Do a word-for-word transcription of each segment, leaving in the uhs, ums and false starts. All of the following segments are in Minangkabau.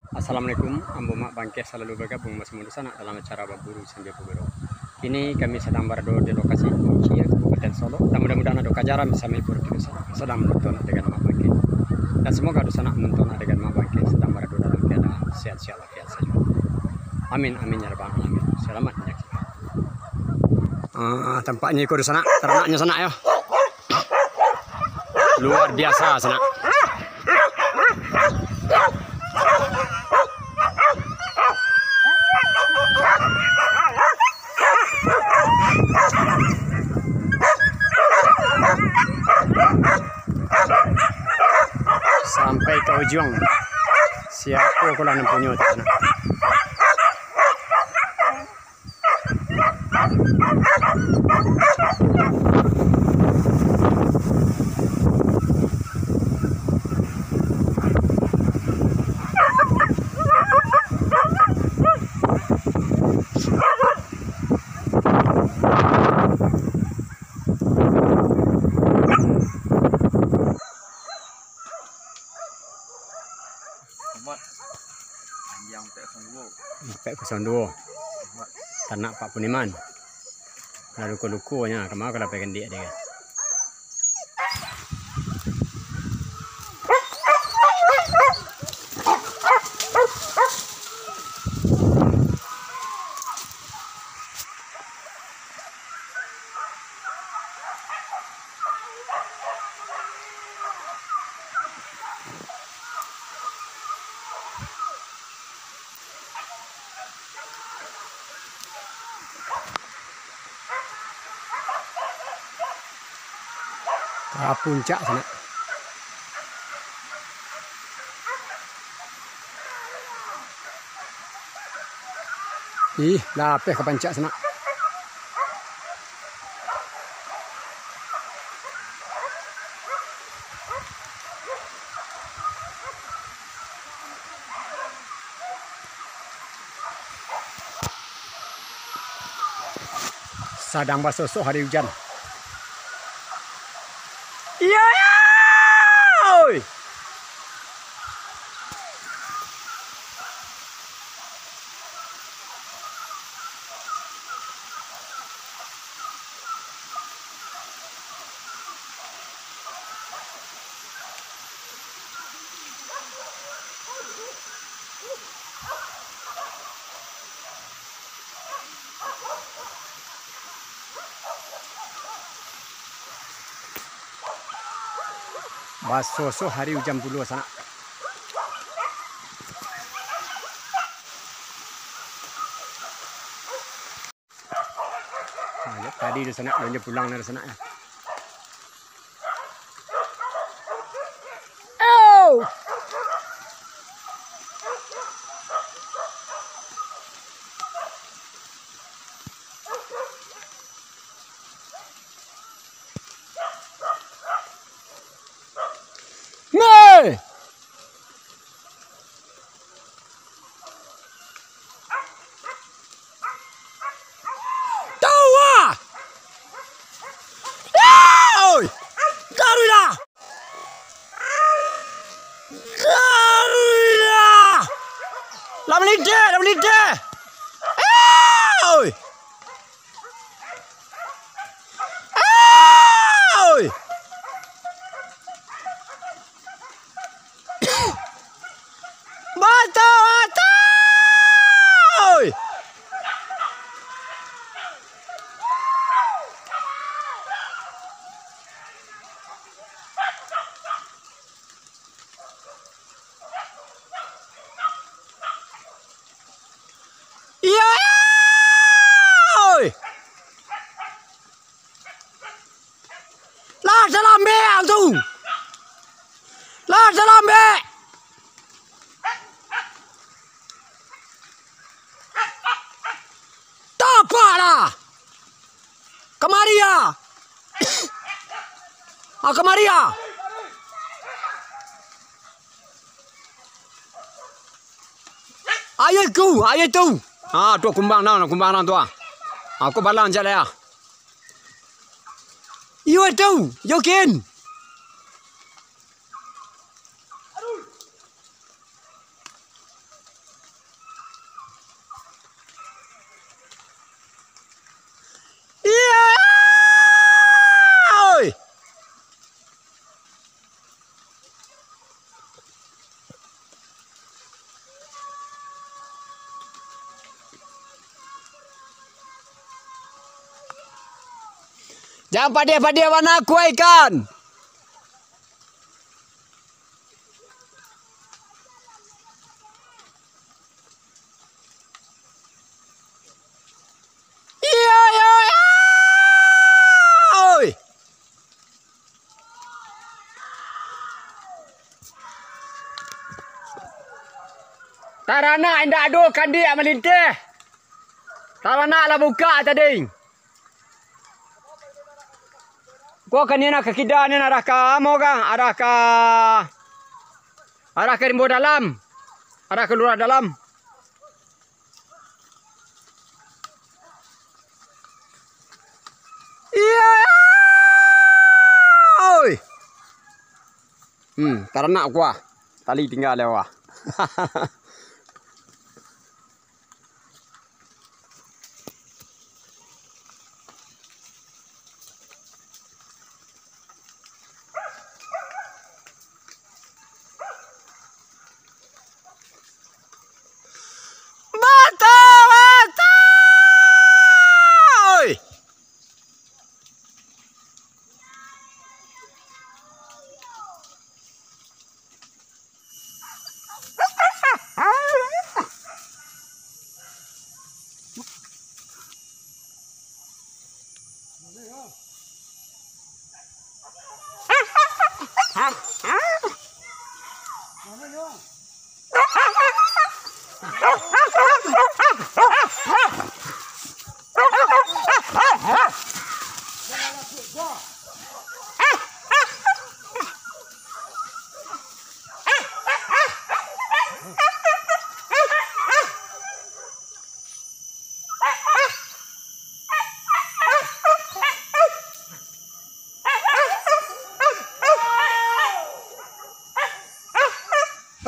Assalamualaikum, ambo Mak Bangkeh salalu bagabuang basamo dunsanak dalam acara Baburu Sambia Pagurau. Kini kami sadang barado di lokasi Kuchia, Kabupaten Solok, dan mudah-mudahan ado kajaran basamo ibu dunsanak sadang manonton adegan Mak Bangkeh. Dan semoga dunsanak manonton adegan Mak Bangkeh sadang barado dalam keadaan sehat-sehat walafiat sajo. Amin, amin, ya rabbal alamin. Selamat menyaksikan. Ah, tampaknyo iko dunsanak, taranaknyo sanak yo. Luar biasa, sanak. Sampai ka ujuang. Siapo ko lah nan punyo tu, sanak? Amat. Panjang ampek kosong duo. Ampek kosong duo. Amat. Tanak Pak Puniman. Lah luko-lukonyo, kama ka lapeh kandik dia. Ka puncak sanak. Ih, lapeh ka pancak sanak. Sadang basosoh hari ujan. Iyo, iyo! Oi! Basosoh hari ujan pulo sanak. Nah, tadi tu sanak, dunsanak pulang dari sanak ya. Oh! Meh! Tawa! Oi! Garuda! Garuda! Lah malidek, lah malidek! Oi! Oi! Batua, batua! Oi! Iyo, iyo! Oi! Lah salambek ang tu! Lah salambek! Tapak lah! Kamari ah! Ah, kamari ah! Ayo tu, ayo tu. Ah, tu kumbang nang, kumbang nang tu ah. Aku balang cak lai ah. Iyo tu, yo kin. Jan padiah-padiah bana kuah ikan. Iyo, iyo, iyo. Oi. Taranak indak ado kandiak malinteh. Taranak lah bukak tadi. Ko ka nian ka kida nian arah ka amo ka, arah ka, arah ka Rimbo Dalam, arah ka Lurah Dalam. Iyo, oi. Hmm, taranak kuah. Tali tingga lewah. Batua, batua! Oi!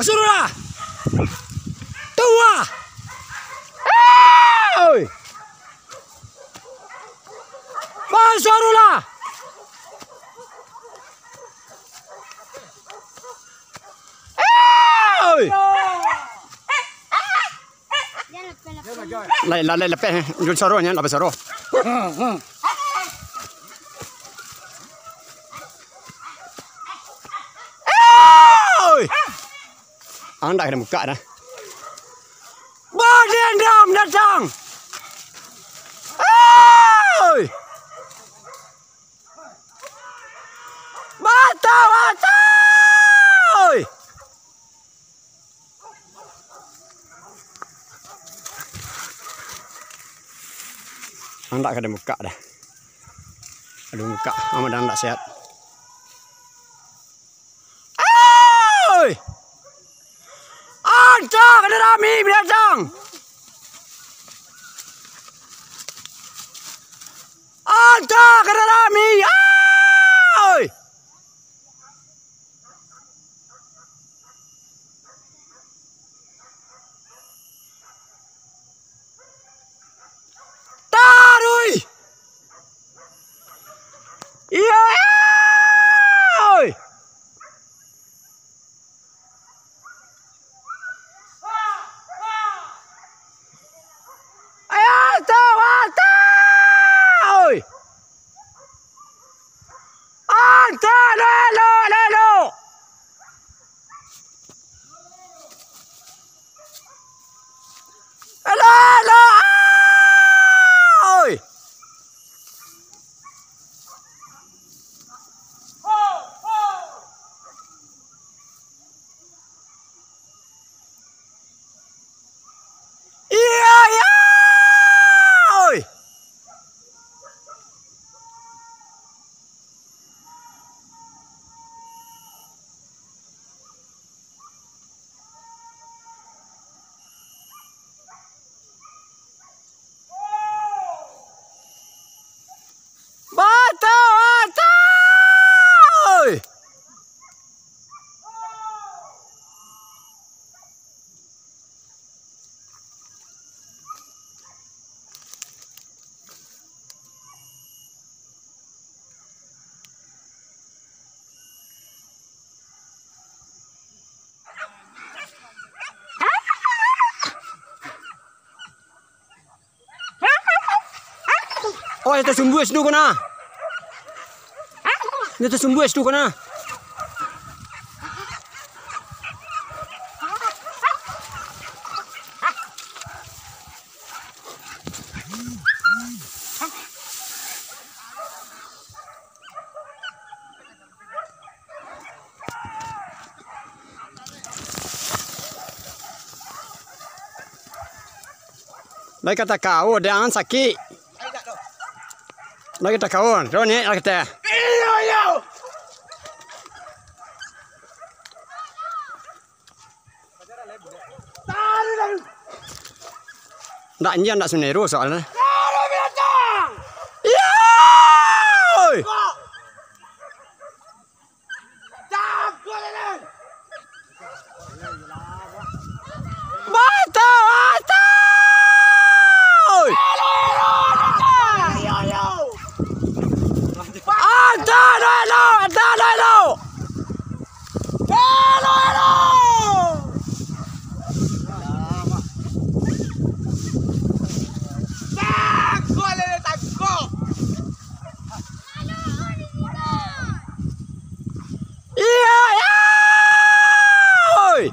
Basuruhlah! Tuah! Oi! Basuruhlah! Oi! Lai, lai, lai, lapeh, eh. Ujung soroh nyo, lapeh soroh. Oi! Andak ka den bukak dah. Badendam datang. Oi! Batua, batua! Oi! Andak ka den bukak dah. Aduh, bukak. Amat dah andak sehat. Oi! Antak ka den rami binatang! Antak ka den rami! Oi! Taruih! Iyo, oi! Ayo, tu, tu! Oi! Antak, lelo, lelo! Lelo, oi! Iyo, iyo! Oi! Batua, batua! Oi! Oi, tasumbuih situ kena. Nyo tasumbuah situ ko nah. Lai ka takau, dek ang sakik. Lai ka takau, ro ni, lai ka. Iyo, iyo. Ndak, inyo ndak sunero soalnyo. Iyo! Batua, batua! Ado, ado, ado, ado, ado! Elo, elo! Tangkok, lele, tangkok! Iyo, iyo! Oi!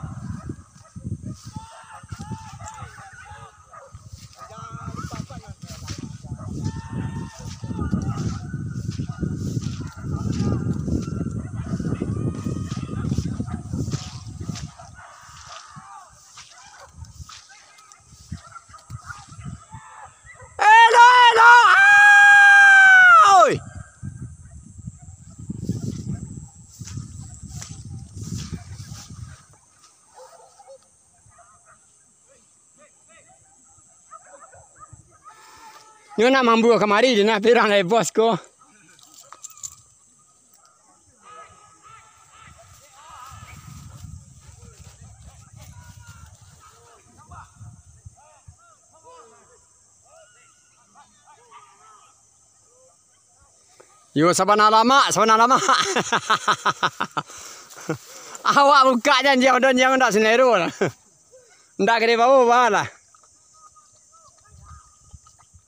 Elo, elo, ah! Oi! Nyo nak mambuah kamari, di nah pirang lai bos ko. Yo, sabana lamak, sabana lamak. Awak bukak jan, jan, jan, jan, ndak sinero lah. Ndak gede bau, bah lah.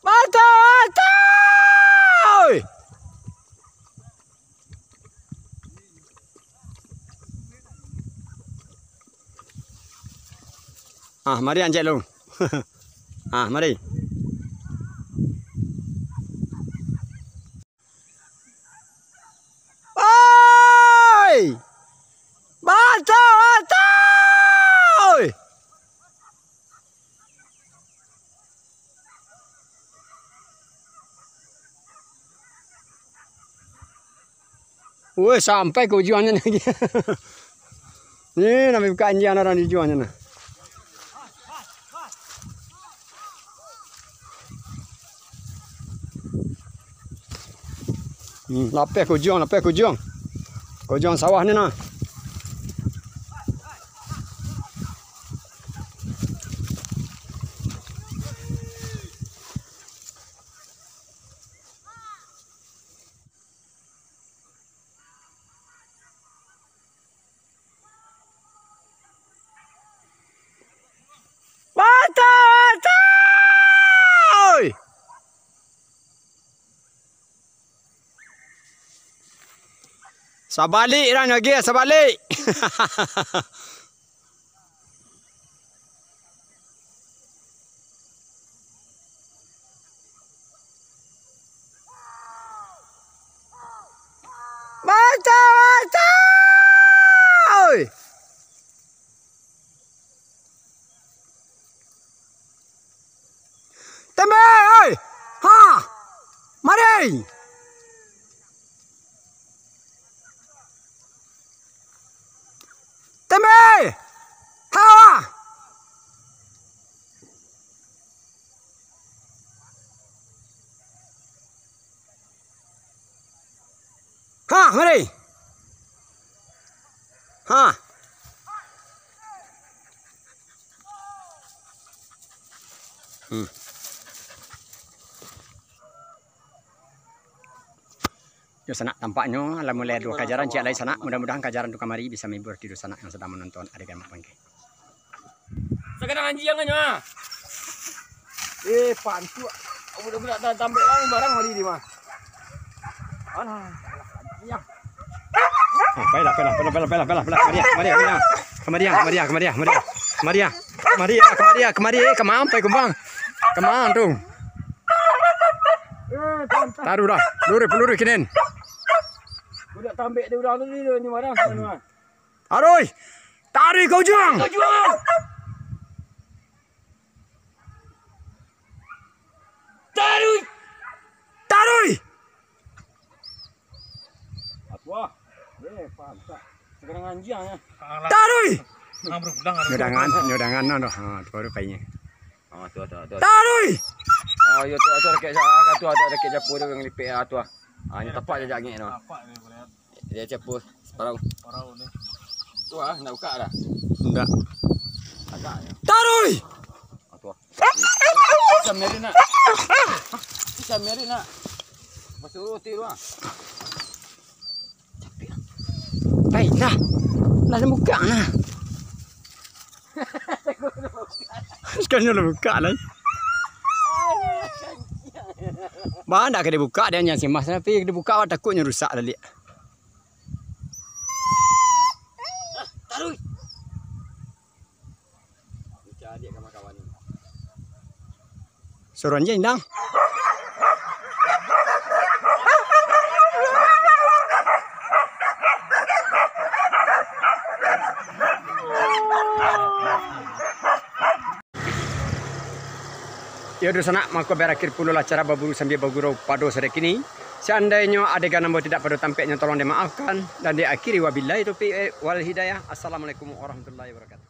Mantap, mantap! Ah, mari anjek lu. Ah, mari. Oi! Batua, batua! Oi! Woi, sampai ka ujuangnyo lagi. Ni, nak buka anjiang urang di ujuangnyo nah. Hmm, lapeh ka ujuang, lapeh ka ujuang. Ka ujuang sawah ni nah. Batua, batua! Oi! Sabalik urang lagi, sabalik. Batua, batua! Oi! Tembe, oi! Ha! Mari! Tembe! Hawa! Ha, mari. Ha. Hmm. Yo, sanak, tampaknyo lah mulai duo kajaran, ciek lai, sanak. Mudah-mudahan kajaran tu kamari bisa menghibur di dunsanak yang sedang menonton. Ada gamak bangke. Sakadang anjiang nyo, ah. Eh, pantuak. Budak-budak ta-, tambek lai barang hari ni mah. Alah, anjiang. Pailah, pailah, pailah, pailah, pailah, pailah, pailah. Kemariah, kemariah, kemariah. Kemariah, kemariah, kemariah. Kemariah, kemariah, kemariah. Kemariah, kemariah, kemariah. Kemariah tu. Taruh dah. Luruih, peluruih kinin. Budak tambek dia urang tu ni, dia ni marah. Aroi! Taruih ka ujuang! Ka ujuang! Taruih! Taruih! Atuah. Eh, pantak. Sekarang anjiang ya. Taruih! Nyodangan, nyodangan no doh. Ha, tu baru painyo. Ah, tu, tu, tu. Taruih! Oh, yo tu, tu dakek sa-, ah, tu, tu dakek japu tu yang lipek ah, tu ah. Ah, ni tapak je jangik tu. Tapak ni boleh. Dia japu separuh. Separuh ni. Tu ah, nak buka dah. Ndak. Agak je. Taruih! Ah, tu ah. Bisa merin nak. Bisa merin nak. Masuk roti tu ah. Baiklah. Lah buka nah. Sekarang lah buka lah. Bah, ndak ka dibuka dia, anjiang simas, tapi dibuka awak takutnyo rusak baliak. Taruih. Suruah anjiang dang. Yo, dunsanak, mako barakhir pulolah acara baburu sambia bagurau pado sore kini. Seandainyo adegan ambo tidak pado tampeknyo, tolong dimaafkan, dan diakhiri wabillahi taufiq wal hidayah. Assalamualaikum warahmatullahi wabarakatuh.